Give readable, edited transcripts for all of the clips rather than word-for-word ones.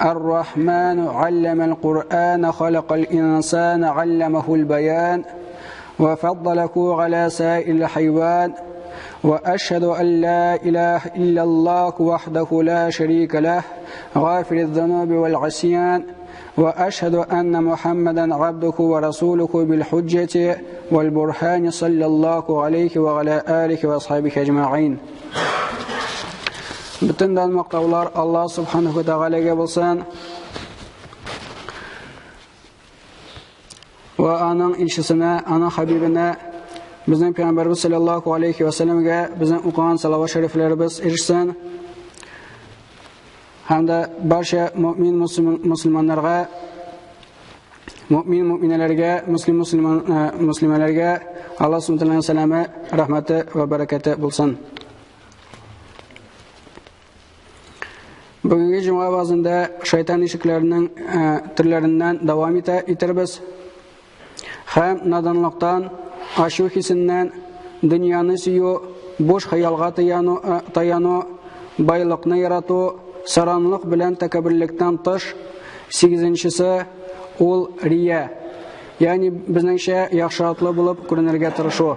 الرحمن علم القرآن خلق الإنسان علمه البيان وفضله على سائر الحيوان وأشهد أن لا إله إلا الله وحده لا شريك له غافر الذنوب والعصيان وأشهد أن محمدا عبده ورسوله بالحجة والبرهان صلى الله عليه وعلى آله وأصحابه أجمعين. Бүтән дан мактаулар Аллаһ субханаһу ва тәгаләгә булсын. Ва аның илчесенә, аның хабибенә, безнең пәйгамбәрбез саллаллаһу алейхи ва сәлләмгә безнең укыган салават шәрифләребез ирешсен. Һәм дә барча мөмин мөселманнарга, мөмин мөминәләргә, мөслим мөселман мөслимәләргә Аллаһ субханаһу ва тәгаләнең сәламе, рәхмәте ва бәрәкәте булсын. Бүгенге җомга вазында шайтан ишекләренең төрләреннән дәвам итә итербез. Һәм наданлыктан, ачу хисеннән, дөньяны сөю, буш хыялга таяну, таяну, байлыкны ярату, саранлык белән тәкәбберлектән тыш, сигезенчесе ул рия. Ягъни безнеңчә яхшыраклы булып күренергә тырышу.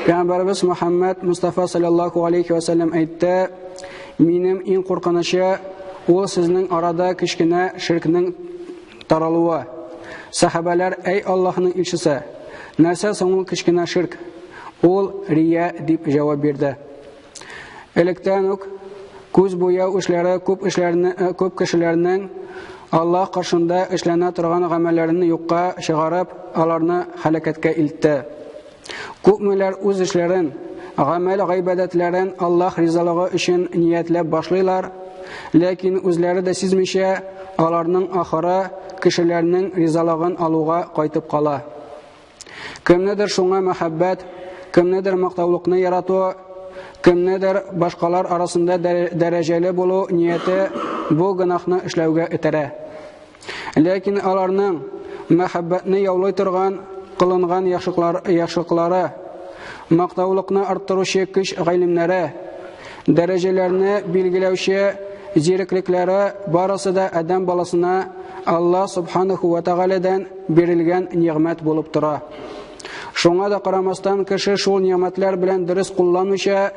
Пәйгамбәребез Мөхәммәд Мустафа саллаллаху алейхи ва саллям әйтте: "Минем иң куркынычы ул сезнең арада кечкенә ширкнең таралуы." Сахабалар: "Әй Аллаһның илчесе, нәрсә соң ул кечкенә ширк?" Ул рия дип җавап бирде. Электән үк күз буяу эшләре күп эшләрне күп кешеләрнең Аллаһ каршында эшләнә торган гамәлләрен юкка чыгарып, аларны һәлакәткә илтте. Күпмеләр үз эшләрен, гамәл гыйбадәтләрен Аллаһ ризалыгы өчен ниятләп башлыйлар, ләкин үзләре дә сизмичә, аларның ахыры кешеләрнең ризалыгын алуга кайтып кала. Кемнедер шуңа мәхәббәт, кемнедер мактаулыкны ярату, кемнедер башкалар арасында дәрәҗәле булу нияте бу гөнаһны эшләүгә этәрә. Ләкин аларның мәхәббәтне яулый торган кылынган яхшылыклар, яхшылыклары, мактаулыкны арттыручы көч гыйлемнәре, дәрәҗәләрне билгеләүче зиреклекләре барысы да адәм баласына Аллаһ субханаху ва тәгаләдән бирелгән нигъмәт булып тора. Шуңа да карамастан кеше шул нигъмәтләр белән дөрес кулланмыйча,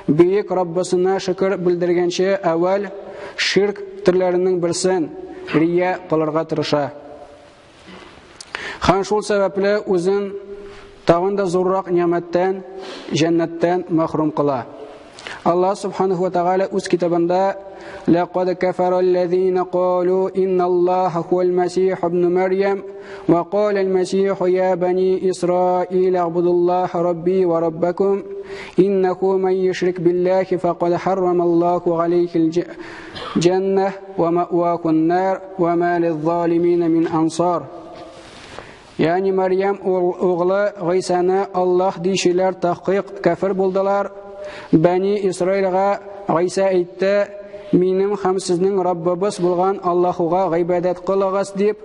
бөек Раббысына шөкер белдергәнче әүвәл ширк төрләренең берсен рия кылырга тырыша. Һәм шул сәбәпле үзен тагын да зуррак нигъмәттән, җәннәттән мәхрүм кыла. Аллаһ субханаху ва тааля үз китабында لقد كفر الذين قالوا إن الله هو المسيح ابن مريم وقال المسيح يا بني إسرائيل اعبدوا الله ربي وربكم إنه من يشرك بالله فقد حرم الله عليه الجنة ومأواه النار وما للظالمين من أنصار. Ягъни Мәрьям углы Гыйсаны Аллаһ диючеләр тәхкыйк кәфер булдылар. Бәни Исраилгә Гыйса әйтте, минем һәм сезнең Раббыбыз булган Аллаһуга гыйбадәт кылыгыз дип,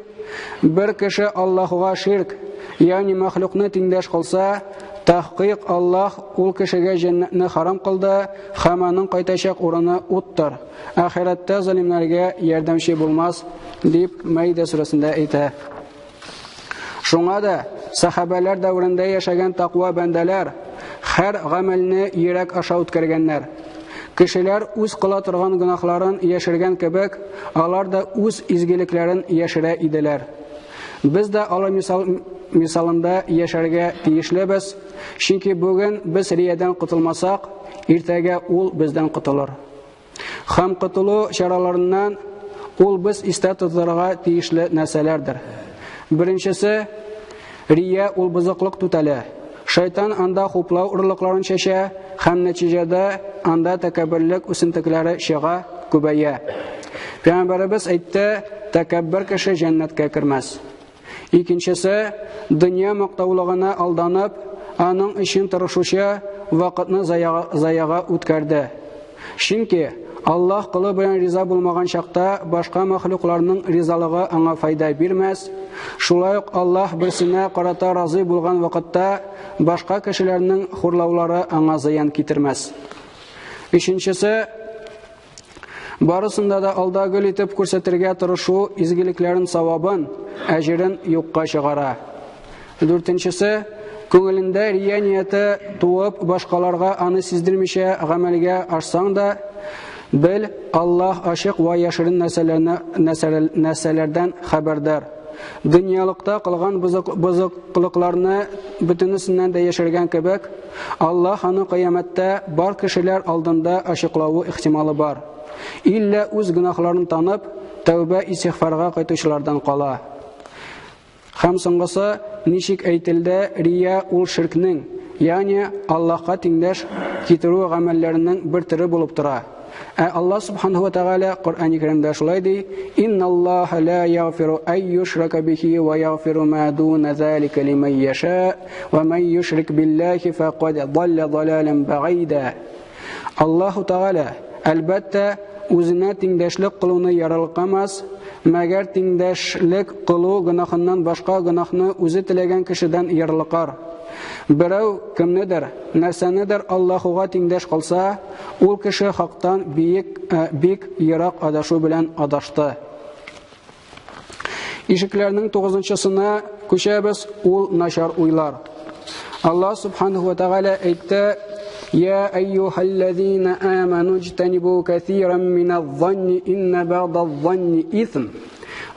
бер кеше Аллаһуга ширк, ягъни мәхлукны тиңдәш кылса, тәхкыйк Аллаһ ул кешегә җәннәтне харам кылды һәм аның кайтачак урыны уттыр. Ахирәттә залимнәргә ярдәмче булмас, дип Мәйдә сүрәсендә әйтә. Шуңа да сахабәләр дәверендә яшәгән таква бәндәләр һәр гамәлне йөрәк аша үткәргәннәр. Кешеләр үз кыла торган гөнаһларын яшергән кебек, алар да үз изгелекләрен яшерә иделәр. Без дә алар мисал, мисалында яшәргә тиешлебез, чөнки бүген без риядән котылмасак, иртәгә ул бездән котылыр. Һәм котылу чараларыннан ул без истә тотарга тиешле нәрсәләрдер. Беренчесе, рия ул бозыклык түтәле. Шайтан анда хуплау орлыкларын чәчә һәм нәтиҗәдә анда тәкәбберлек үсентекләре чыга, күбәя. Пәйгамбәребез әйтте, тәкәббер кеше җәннәткә кермәс. Икенчесе, дөнья мактаулыгына алданып, аның өчен тырышучы вакытны заяга үткәрде. Чөнки Аллаһ колы белән риза булмаган чакта башка мәхлукларның ризалыгы аңа файда бирмәс. Шулай ук Аллаһ берсенә карата разый булган вакытта башка кешеләрнең хурлаулары аңа зыян китермәс. Өченчесе, Барысында да алда гөл итеп күрсәтергә тырышу изгелекләрен савабын, әҗерен юкка чыгара. Дүртенчесе, күңелендә рия нияте туып, башкаларга аны сиздермичә гамәлгә ашсаң да, бел, Аллаһ ачык вә яшерен нәрсәләрне нәрсәләрдән хәбәрдар. Дөньялыкта кылган бозыклыкларны бөтенесеннән дә яшергән кебек, Аллаһ аны кыямәттә бар кешеләр алдында ачыклавы ихтималы бар. Иллә үз гөнаһларын танып, тәүбә истигъфарга кайтучылардан кала. Һәм соңгысы, ничек әйтелде, рия ул ширкнең, ягъни Аллаһка тиңдәш китерү гамәлләренең бер төре булып тора. Ә Аллаһ субханаһу ва тааля Коръәни Кәримдә шулай ди: "Инналлаһа ла ягфиру ай юшрака бихи ва ягфиру ма дуна залика лиман яша, ва ман юшрик биллахи факад далла далалан баида." Аллаһу Тааля, әлбәттә, үзенә тиңдәшлек кылуны ярылкамас, мәгәр тиңдәшлек кылу гөнаһыннан башка гөнаһны үзе теләгән кешедән ярылкар. Берәү кемнедер, нәрсәнедер Аллаһуга тиңдәш кылса, ул кеше хактан биек, бик ерак адашу белән адашты. Ишекләрнең тугызынчысына күчәбез, ул начар уйлар. Аллаһ субханаху ва тааля әйтте: "Я әйюһаллазина аману иҗтанибу кәсиран миназ-занни инна бa'даз-занни исм.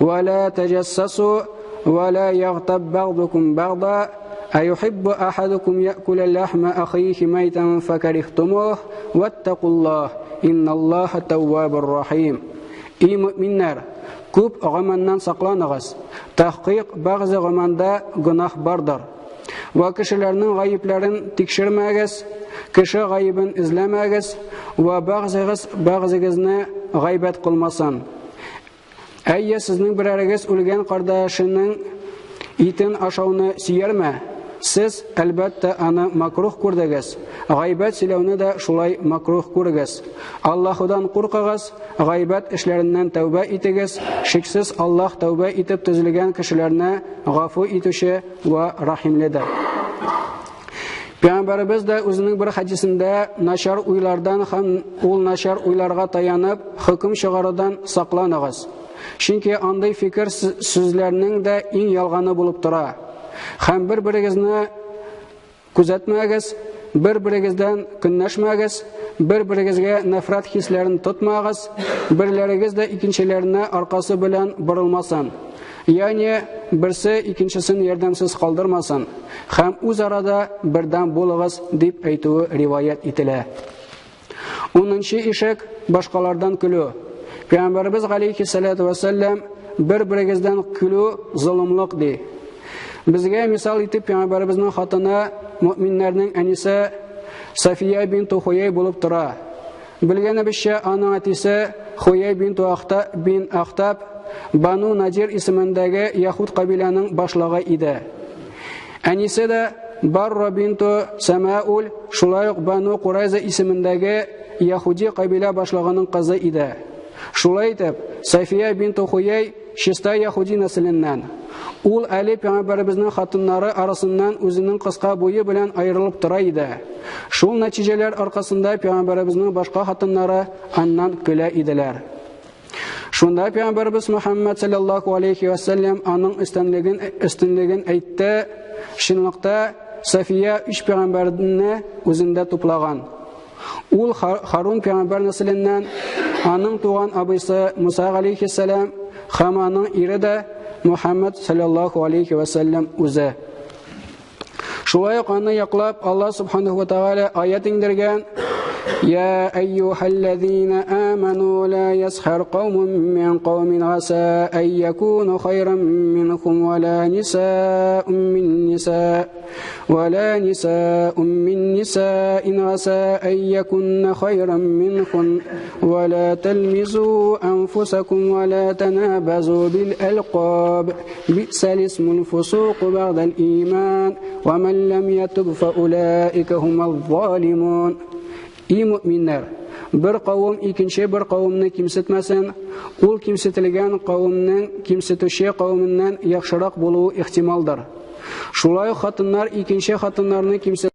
Ва ла таҗассасу ва ла ягтаб бa'дукум бa'да. Аюхиббу ахадукум яъкула лахма ахихи майтан факарихтумух. Ваттакуллах. Инналлаха таввабур рахим." И мөминнәр, күп гоманнан сакланыгыз. Тәхкыйк бәгъзе гоманда гөнаһ бардыр. Вә кешеләрнең гаепләрен тикшермәгез, кеше гаебен эзләмәгез, вә бәгъзегез бәгъзегезне гайбәт кылмасын. Әйе, сезнең берәрегез үлгән кардәшенең итен ашауны сөярме? Сез, әлбәттә, аны макрух күрдегез. Гайбәт сөйләүне дә шулай макрух күрегез. Аллаһудан куркыгыз, гайбәт эшләреннән тәүбә итегез. Шиксез Аллаһ тәүбә итеп төзелгән кешеләрне гафу итүче вә рахимледер. Пәйгамбәребез дә үзенең бер хәдисендә начар уйлардан һәм ул начар уйларга таянып хөкем чыгарудан сакланыгыз. Чөнки андый фикер сүзләрнең дә иң ялганы булып тора. Һәм бер-берегезне күзәтмәгез, бер-берегездән көнләшмәгез, бер-берегезгә нәфрәт хисләрен тотмагыз, берләрегез дә икенчеләренә аркасы белән борылмасын. Ягъни берсе икенчесен ярдәмсез калдырмасын һәм үзара да бердәм булыгыз дип әйтүе риваять ителә. Унынчы ишек башкалардан көлү. Пәйгамбәребез галәйһиссалату вәссәлам бер-берегездән көлү золымлык ди. Безгә мисал итеп пәйгамбәребезнең хатыны, мөминнәрнең әнисе Сафия бинту Хуяй булып тора. Белгәнебезчә, аның әтисе Хуяй бинту Ахта бин Ахтаб Бану Надир исемендәге яһүд кабиләнең башлыгы иде. Әнисе дә Барра бинту Сәмаул шулай ук Бану Курайза исемендәге яһүди кабилә башлыгының кызы иде. Шулай итеп, Сафия бинту Хуяй чиста яһүди нәселеннән. Ул әле пәйгамбәребезнең хатыннары арасыннан үзенең кыска буе белән аерылып тора иде. Шул нәтиҗәләр аркасында пәйгамбәребезнең башка хатыннары аннан көлә иделәр. Шунда пәйгамбәребез Мөхәммәд саллаллаху алейхи ва саллям аның өстенлеген өстенлеген әйтте. Чынлыкта Сафия өч пәйгамбәрне үзендә туплаган. Ул Харун пәйгамбәр нәселеннән, аның туган абыйсы Муса алейхиссалам һәм аның ире дә Мөхәммәд саллаллаху алейхи ва саллям үзе. Шулай ук аны яклап Аллаһ субханаһу ва тааля аят иңдергән: يا أيها الذين آمنوا لا يسخر قوم من قوم عسى أن يكونوا خيرا منكم ولا نساء من نساء ولا نساء من نساء عسى أن يكن خيرا منكم ولا تلمزوا أنفسكم ولا تنابزوا بالألقاب بئس الاسم الفسوق بعد الإيمان ومن لم يتب فأولئك هم الظالمون. И мөминнәр, бер кавым икенче бер кавымны кимсетмәсен, ул кимсетелгән кавымның кимсетүче кавеменнән яхшырак булуы ихтималдыр. Шулай ук хатыннар икенче хатыннарны кимсет